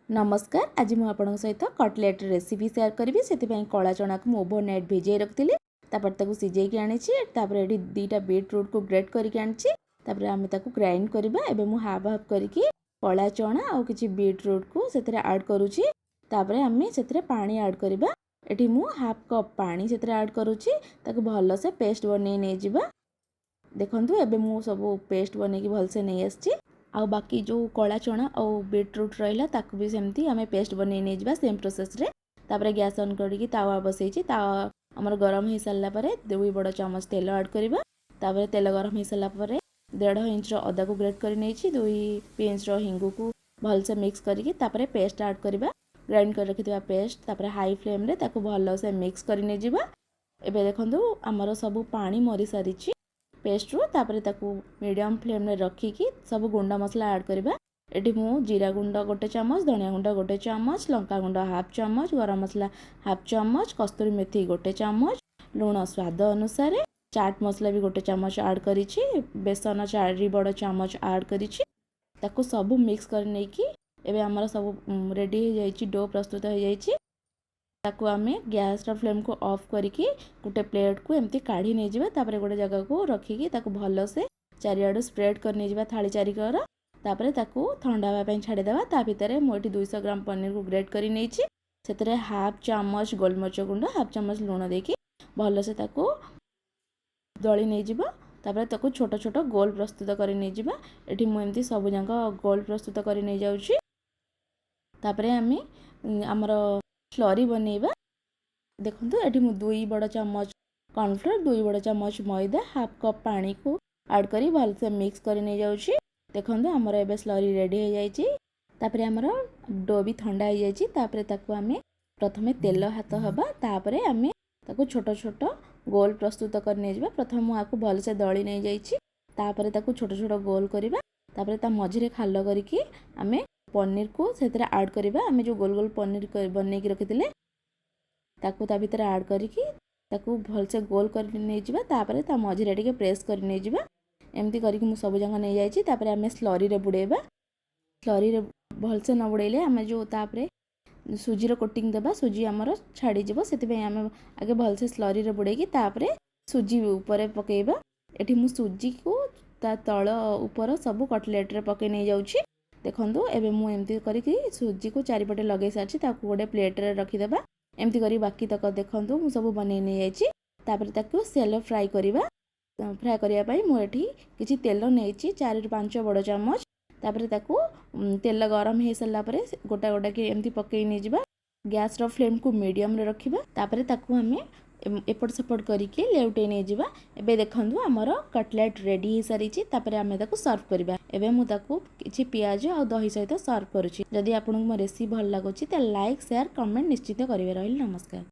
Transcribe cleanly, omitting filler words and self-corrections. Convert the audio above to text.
ନମସ୍କାର, ଆଜି ମୁଁ ଆପଣଙ୍କ ସହିତ କଟଲେଟ୍ ରେସିପି ସେୟାର କରିବି। ସେଥିପାଇଁ କଳା ଚଣାକୁ ମୁଁ ଓଭର ନାଇଟ୍ ଭିଜେଇ ରଖିଥିଲି। ତାପରେ ତାକୁ ସିଝେଇକି ଆଣିଛି। ତାପରେ ଏଠି 2ଟା ବିଟ୍ ରୁଟ୍କୁ ଗ୍ରେଟ୍ କରିକି ଆଣିଛି। ତାପରେ ଆମେ ତାକୁ ଗ୍ରାଇଣ୍ଡ କରିବା। ଏବେ ମୁଁ ହାଫ୍ ହାଫ୍ କରିକି କଳା ଚଣା ଆଉ କିଛି ବିଟ୍ ରୁଟ୍କୁ ସେଥିରେ ଆଡ଼୍ କରୁଛି। ତାପରେ ଆମେ ସେଥିରେ ପାଣି ଆଡ଼୍ କରିବା। ଏଠି ମୁଁ ହାଫ୍ କପ୍ ପାଣି ସେଥିରେ ଆଡ଼୍ କରୁଛି। ତାକୁ ଭଲସେ ପେଷ୍ଟ ବନେଇ ନେଇଯିବା। ଦେଖନ୍ତୁ, ଏବେ ମୁଁ ସବୁ ପେଷ୍ଟ ବନେଇକି ଭଲସେ ନେଇ ଆସିଛି। ଆଉ ବାକି ଯେଉଁ କଳା ଚଣା ଆଉ ବିଟ୍ ରୁଟ୍ ରହିଲା, ତାକୁ ବି ସେମିତି ଆମେ ପେଷ୍ଟ ବନେଇ ନେଇଯିବା ସେମ୍ ପ୍ରୋସେସ୍ରେ। ତାପରେ ଗ୍ୟାସ୍ ଅନ୍ କରିକି ତାୱା ବସେଇଛି। ତାୱା ଆମର ଗରମ ହେଇସାରିଲା ପରେ 2 ବଡ଼ ଚାମଚ ତେଲ ଆଡ଼୍ କରିବା। ତାପରେ ତେଲ ଗରମ ହେଇସାରିଲା ପରେ 1.5 ଇଞ୍ଚର ଅଦାକୁ ଗ୍ରେଟ୍ କରି ନେଇଛି, 2 ପିଞ୍ଚର ହିଙ୍ଗୁକୁ ଭଲସେ ମିକ୍ସ କରିକି ତାପରେ ପେଷ୍ଟ ଆଡ଼୍ କରିବା, ଗ୍ରାଇଣ୍ଡ କରି ରଖିଥିବା ପେଷ୍ଟ। ତାପରେ ହାଇ ଫ୍ଲେମ୍ରେ ତାକୁ ଭଲସେ ମିକ୍ସ କରି ନେଇଯିବା। ଏବେ ଦେଖନ୍ତୁ, ଆମର ସବୁ ପାଣି ମରିସାରିଛି ପେଷ୍ଟରୁ। ତାପରେ ତାକୁ ମିଡ଼ିୟମ୍ ଫ୍ଲେମ୍ରେ ରଖିକି ସବୁ ଗୁଣ୍ଡ ମସଲା ଆଡ଼୍ କରିବା। ଏଠି ମୁଁ ଜିରା ଗୁଣ୍ଡ 1 ଚାମଚ, ଧନିଆ ଗୁଣ୍ଡ 1 ଚାମଚ, ଲଙ୍କା ଗୁଣ୍ଡ ହାଫ୍ ଚାମଚ, ଗରମ ମସଲା ହାଫ୍ ଚାମଚ, କସ୍ତୁରୀ ମେଥି 1 ଚାମଚ, ଲୁଣ ସ୍ୱାଦ ଅନୁସାରେ, ଚାଟ୍ ମସଲା ବି 1 ଚାମଚ ଆଡ଼୍ କରିଛି, ବେସନ 4 ବଡ଼ ଚାମଚ ଆଡ଼୍ କରିଛି। ତାକୁ ସବୁ ମିକ୍ସ କରି ନେଇକି ଏବେ ଆମର ସବୁ ରେଡ଼ି ହେଇଯାଇଛି, do ପ୍ରସ୍ତୁତ ହେଇଯାଇଛି। ତାକୁ ଆମେ ଗ୍ୟାସ୍ର ଫ୍ଲେମ୍କୁ ଅଫ୍ କରିକି ଗୋଟେ ପ୍ଲେଟ୍କୁ ଏମିତି କାଢ଼ି ନେଇଯିବା। ତାପରେ ଗୋଟେ ଜାଗାକୁ ରଖିକି ତାକୁ ଭଲସେ ଚାରିଆଡ଼ୁ ସ୍ପ୍ରେଡ଼୍ କରି ନେଇଯିବା ଥାଳି ଚାରିକର। ତାପରେ ତାକୁ ଥଣ୍ଡା ହେବା ପାଇଁ ଛାଡ଼ିଦେବା। ତା ଭିତରେ ମୁଁ ଏଠି 200 ଗ୍ରାମ ପନିରକୁ ଗ୍ରେଟ୍ କରି ନେଇଛି। ସେଥିରେ ହାଫ୍ ଚାମଚ ଗୋଲମରିଚ ଗୁଣ୍ଡ, ହାଫ୍ ଚାମଚ ଲୁଣ ଦେଇକି ଭଲସେ ତାକୁ ଦଳି ନେଇଯିବା। ତାପରେ ତାକୁ ଛୋଟ ଛୋଟ ଗୋଲ ପ୍ରସ୍ତୁତ କରି ନେଇଯିବା। ଏଠି ମୁଁ ଏମିତି ସବୁଯାକ ଗୋଲ ପ୍ରସ୍ତୁତ କରି ନେଇଯାଉଛି। ତାପରେ ଆମେ ଆମର ସ୍ଲରି ବନେଇବା। ଦେଖନ୍ତୁ, ଏଠି ମୁଁ 2 ବଡ଼ ଚାମଚ କର୍ଣ୍ଣଫ୍ଲୋର୍, 2 ବଡ଼ ଚାମଚ ମଇଦା, ହାଫ୍ କପ୍ ପାଣିକୁ ଆଡ଼୍ କରି ଭଲସେ ମିକ୍ସ କରି ନେଇଯାଉଛି। ଦେଖନ୍ତୁ, ଆମର ଏବେ ସ୍ଲରି ରେଡ଼ି ହେଇଯାଇଛି। ତାପରେ ଆମର do ବି ଥଣ୍ଡା ହେଇଯାଇଛି। ତାପରେ ତାକୁ ଆମେ ପ୍ରଥମେ ତେଲ ହାତ ହେବା। ତାପରେ ଆମେ ତାକୁ ଛୋଟ ଛୋଟ ଗୋଲ ପ୍ରସ୍ତୁତ କରି ନେଇଯିବା। ପ୍ରଥମେ ମୁଁ ଆକୁ ଭଲସେ ଦଳି ନେଇଯାଇଛି। ତାପରେ ତାକୁ ଛୋଟ ଛୋଟ ଗୋଲ କରିବା। ତାପରେ ତା ମଝିରେ ଖାଲ କରିକି ଆମେ ପନିରକୁ ସେଥିରେ ଆଡ଼୍ କରିବା। ଆମେ ଯେଉଁ ଗୋଲ ଗୋଲ ପନିର ବନେଇକି ରଖିଥିଲେ, ତାକୁ ତା ଭିତରେ ଆଡ଼୍ କରିକି ତାକୁ ଭଲସେ ଗୋଲ କରି ନେଇଯିବା। ତାପରେ ତା ମଝିରେ ଟିକେ ପ୍ରେସ୍ କରି ନେଇଯିବା। ଏମିତି କରିକି ମୁଁ ସବୁ ଯାକ ନେଇଯାଇଛି। ତାପରେ ଆମେ ସ୍ଲରିରେ ବୁଡ଼େଇବା। ସ୍ଲରିରେ ଭଲସେ ନ ବୁଡ଼େଇଲେ ଆମେ ଯେଉଁ ତାପରେ ସୁଜିର କୋଟିଂ ଦେବା, ସୁଜି ଆମର ଛାଡ଼ିଯିବ। ସେଥିପାଇଁ ଆମେ ଆଗେ ଭଲସେ ସ୍ଲରିରେ ବୁଡ଼େଇକି ତାପରେ ସୁଜି ଉପରେ ପକାଇବା। ଏଠି ମୁଁ ସୁଜିକୁ ତା ତଳ ଉପର ସବୁ କଟଲେଟ୍ରେ ପକାଇ ନେଇଯାଉଛି। ଦେଖନ୍ତୁ, ଏବେ ମୁଁ ଏମିତି କରିକି ସୁଜିକୁ ଚାରିପଟେ ଲଗାଇ ସାରିଛି। ତାକୁ ଗୋଟେ ପ୍ଲେଟ୍ରେ ରଖିଦେବା। ଏମିତି କରି ବାକି ତକ ଦେଖନ୍ତୁ, ମୁଁ ସବୁ ବନେଇ ନେଇଯାଇଛି। ତାପରେ ତାକୁ ସେଲୋ ଫ୍ରାଏ କରିବା। ଫ୍ରାଏ କରିବା ପାଇଁ ମୁଁ ଏଠି କିଛି ତେଲ ନେଇଛି, 4ରୁ 5 ବଡ଼ ଚାମଚ। ତାପରେ ତାକୁ ତେଲ ଗରମ ହେଇସାରିଲା ପରେ ଗୋଟା ଗୋଟାକି ଏମିତି ପକାଇ ନେଇଯିବା। ଗ୍ୟାସ୍ର ଫ୍ଲେମ୍କୁ ମିଡ଼ିୟମ୍ରେ ରଖିବା। ତାପରେ ତାକୁ ଆମେ ଏପଟ ସେପଟ କରିକି ଲେଉଟେଇ ନେଇଯିବା। ଏବେ ଦେଖନ୍ତୁ, ଆମର କଟଲେଟ୍ ରେଡ଼ି ହେଇସାରିଛି। ତାପରେ ଆମେ ତାକୁ ସର୍ଭ କରିବା। ଏବେ ମୁଁ ତାକୁ କିଛି ପିଆଜ ଆଉ ଦହି ସହିତ ସର୍ଭ କରୁଛି। ଯଦି ଆପଣଙ୍କୁ ମୋ ରେସିପି ଭଲ ଲାଗୁଛି, ତାହେଲେ ଲାଇକ୍, ସେୟାର, କମେଣ୍ଟ ନିଶ୍ଚିତ କରିବେ। ରହିଲି, ନମସ୍କାର।